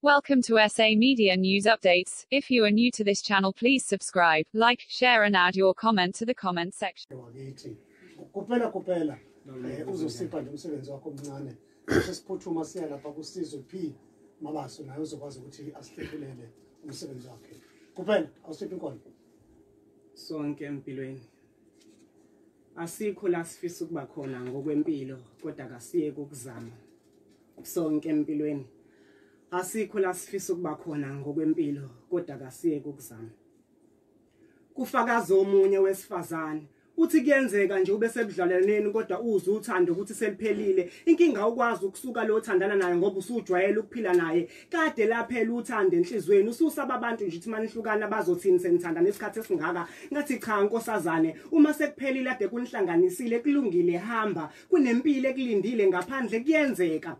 Welcome to SA Media News Updates. If you are new to this channel, please subscribe, like, share and add your comment to the comment section. Wakithi kuphela kuphela uzosipha nje umsebenzi wakho omncane bese siphuthuma siya lapha kuSizwe P Mabaso, naye uzokwazi ukuthi asihlephulele umsebenzi wakhe. Kuphela awusiphi inkondlo. Sonke empilweni asikho la sifisa ukuba khona ngokwempilo, kodwa kasiyeke ukuzama. Sonke empilweni asikho la sifisa ukuba khona ngokwempilo, kodwa kasiyeke ukuzama. Kufakaza omunye wesifazane uthi kuyenzeka nje ube sebudlaleleni kodwa uze uthando ukuthi seliphelile. Inkinga ukwazi ukusuka lo othandana naye ngoba usujwayele ukuphila naye. Kade laphela uthando enhlizweni, ususaba abantu nje ukuthi manihlukana bazothini senithandana isikhathi esingaka. Ngathi cha nkosazane, uma sekuphelile ade kunihlanganisile kulungile, hamba, kunempilo ekulindile ngaphandle. Kuyenzeka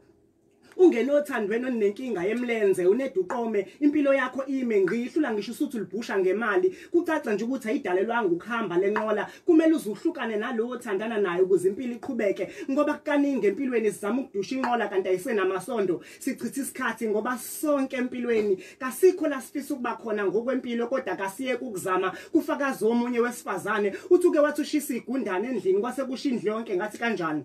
ungene othandweni onenkinga yemlenze, uneduqome, impilo yakho ime ngqihlula ngisho usuthi ulibhusha ngemali. Kucaca nje ukuthi ayidalelwanga ukuhamba lenqola, kumele uzuhlukane nalowo othandana naye ukuze impilo iqhubeke, ngoba kukaningi empilweni sizama ukudusha inqola kanti ayisenamasondo. Sichitha isikhathi ngoba sonke empilweni kasikho la sifisa ukuba khona ngokwempilo, kodwa kasiyeke ukuzama. Kufakaza omunye wesifazane uthi uke wathi ushisa igundane endlini kwase kusha indlu yonke. Ngathi kanjani?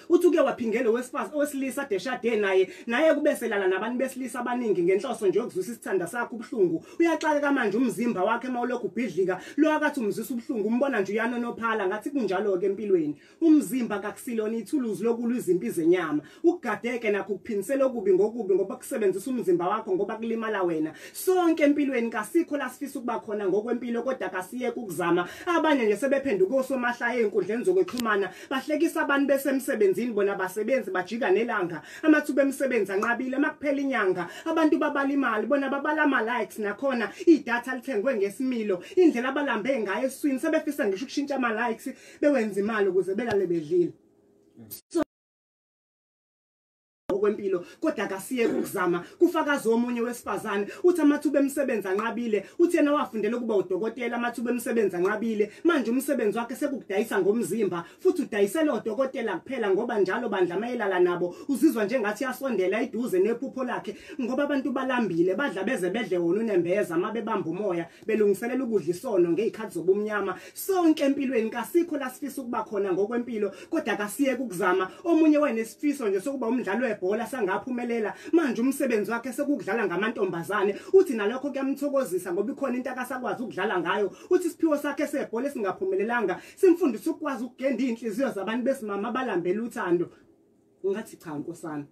Uthi uke waphingela owesilisa adeshade naye, naye kube selala nabantu besilisa abaningi ngenhloso nje yokuzwisa isithanda sakhe ubuhlungu. Uyaxakeka manje umzimba wakhe mawulokhu ubhidlika, lo akathi umzwisa ubuhlungu umbona nje uyanonophala. Ngathi kunjalo-ke empilweni, umzimba kakusilona ithuluzi lokulwa izimpi zenyama. Ukugadeke nakho ukuphinisela okubi ngokubi, ngoba kusebenzisa umzimba wakho ngoba kulimala wena. Sonke empilweni kasikho la sifisa ukuba khona ngokwempilo, kodwa kasiyeke ukuzama. Abanye nje sebephenduka osomahlaya ey'nkundleni zokuxhumana, bahlekisa abantu besemsebenzini, bona basebenzi bajika nelanga. Amathuba emisebenzi anqabile, makuphela inyanga abantu babala imali, bona babala ama-likes, nakhona idatha lithengwe ngesimilo. Indlela abalambe ngayo esiswini, sebefisa ngisho ukushintsha ama-likes bewenza imali ukuze belale bedlile. Okwempilo kodwa kasiyeke ukuzama. Kufakaza omunye wesifazane uthi amathuba emisebenzi anqabile. Uthi yena wafundela ukuba udokotela, amathuba emisebenzi anqabile. Manje umsebenzi wakhe sekukudayisa ngomzimba, futhi udayisela odokotela kuphela, ngoba njalo bandla mayelala nabo uzizwa njengathi yasondela iduze nephupho lakhe, ngoba abantu balambile, badla beze bedle wona unembeza mabebamba umoya belungiselela ukudla isono ngezikhathi zobumnyama. Sonke empilweni kasikho la sifisa ukuba khona ngokwempilo, kodwa kasiyeke ukuzama. Omunye wenesifiso nje sokuba umdlali webhola sangaphumelela, manje umsebenzi wakhe sekukudlala ngamantombazane. Uthi nalokho kuyamthokozisa ngoba ikhona into akasakwazi ukudlala ngayo. Uthi isiphiwo sakhe sebhola esingaphumelelanga simfundisa ukwazi ukugenda inhliziyo zabantu besimama abalambela uthando. Ngathi cha nkosana,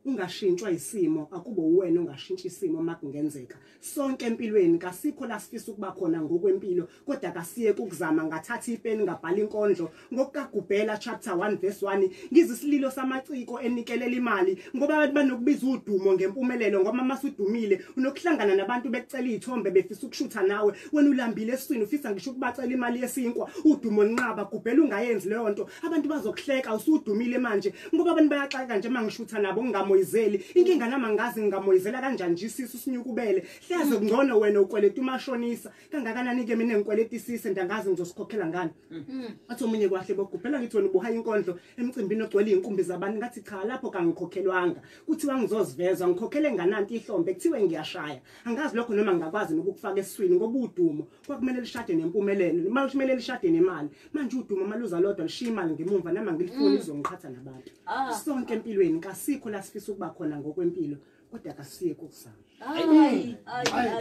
ungashintshwa isimo, akube uwena ongashintsha isimo makungenzeka. Sonke empilweni kasikho la sifisa ukuba khona ngokwempilo, kodwa kasiyeke ukuzama. Ngathatha ipeni ngabhala inkondlo ngokukagubhela chapter 1 verse 1, ngizisililo samaciko enikelela imali, ngoba abantu banokubiza udumo ngempumelelo, ngoba masudumile unokuhlangana nabantu bekucela izithombe befisa ukushutha nawe, wena ulambile esiswini ufisa ngisho ukubacela imali yesinkwa. Udumo nqaba, gubhela ungayenzi leyo nto, abantu bazokuhleka usudumile manje, ngoba abantu bayaxaka nje mangishutha nabo ngingamoyizeli. Inkinga nami angazi ngingamoyizela kanjani nje isisu sinyukubele. Hleze kungcono wena ukweleta umashonisa kangakanani ke mina ngikweleta isisi ndangazi ngizosikhokhela ngani. Athi omunye kwahle bogubhela, ngithi wena ubuhaya inkondlo emcimbini ogcwele inkumbi zabantu. Ngathi cha, lapho kangikhokhelwanga, kuthiwa ngizoziveza ngikhokhele ngananti ihlombe, kuthiwe ngiyashaya. Angazi lokho noma ngingakwazi nokukufaka esiswini, ngoba udumo kwakumele lishade nempumelelo, uma kumele lishade nemali. Manje udumo maluza lodwa lishiya imali ngemumva, noma ngilifuni izongiqhatha nabantu. Sonke empilweni kasikho la sifisa ukuba khona ngokwempilo, kodwa kasiyeke ukuzama. Ay, ay, ay.